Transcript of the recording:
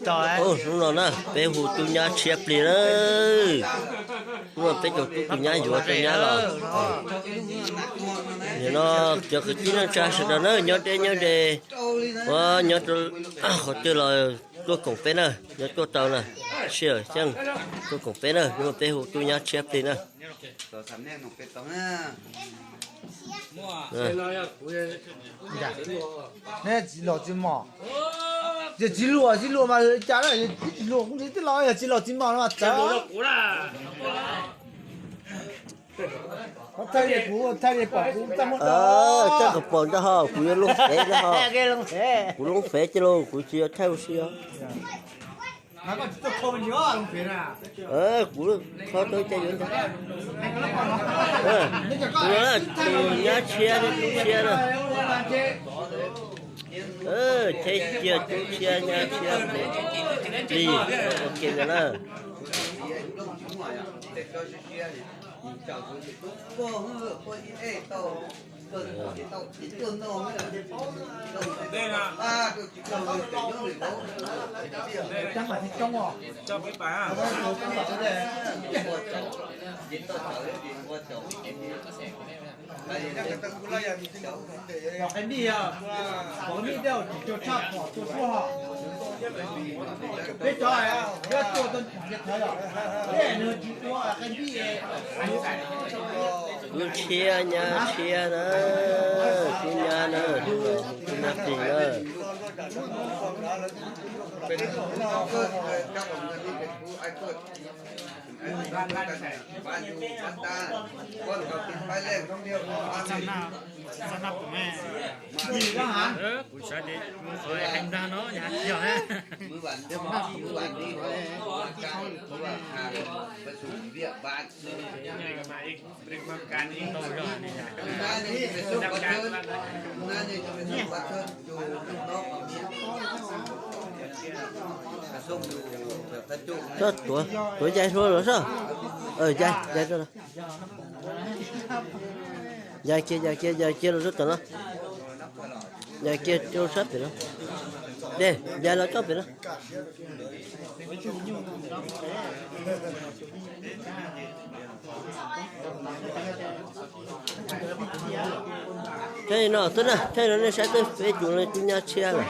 Hnub no na peb hu tub nyab tshiab plig na. Hnub no peb caum tub tus nyab yuav tau nyab los. Nim no cov kwv tij neej tsa sawv daws na nyob deb nyob ze, ua nyob rau qhov twg los tuaj koom peb na, nyob tuaj tau na, sij hawm xyeej tuaj koom peb na, hnub no peb hu tub nyab tshiab plig na. Txiv los txiv mos, ces txiv luam txiv luam mas cas tib txiv luam kuv tij los yog txiv los txiv mos no mas txawv. Thaij li kuv, thaij li pom kuv txaj muag, txaj kom pom ntag ho, kuv yuav loo fev ntag ho. Kuv loo fev cia los kuv tsis yuav thaij ua si os. Kuv tso tau cas yuav ntag. Tus no tus nyab tshiab tub tshiab na. Cheb cia tub tshiab nyab tshiab plig ua ke ntag na. Tub tshiab nyab tshiab na, tub nyab na, tub nyab plig na. Kuv xav tias mus qhov heev ntag no yog yog. Tuav yais hlo los soj. Yais, yais kiag, yais kiag, yais kiag los sab tom no. Yais kiag rau sab pem no. Dej, yais los tso pem no. Thaij no xwb na, thaij no nej saib twb peb tus tub nyab tshiab lawm.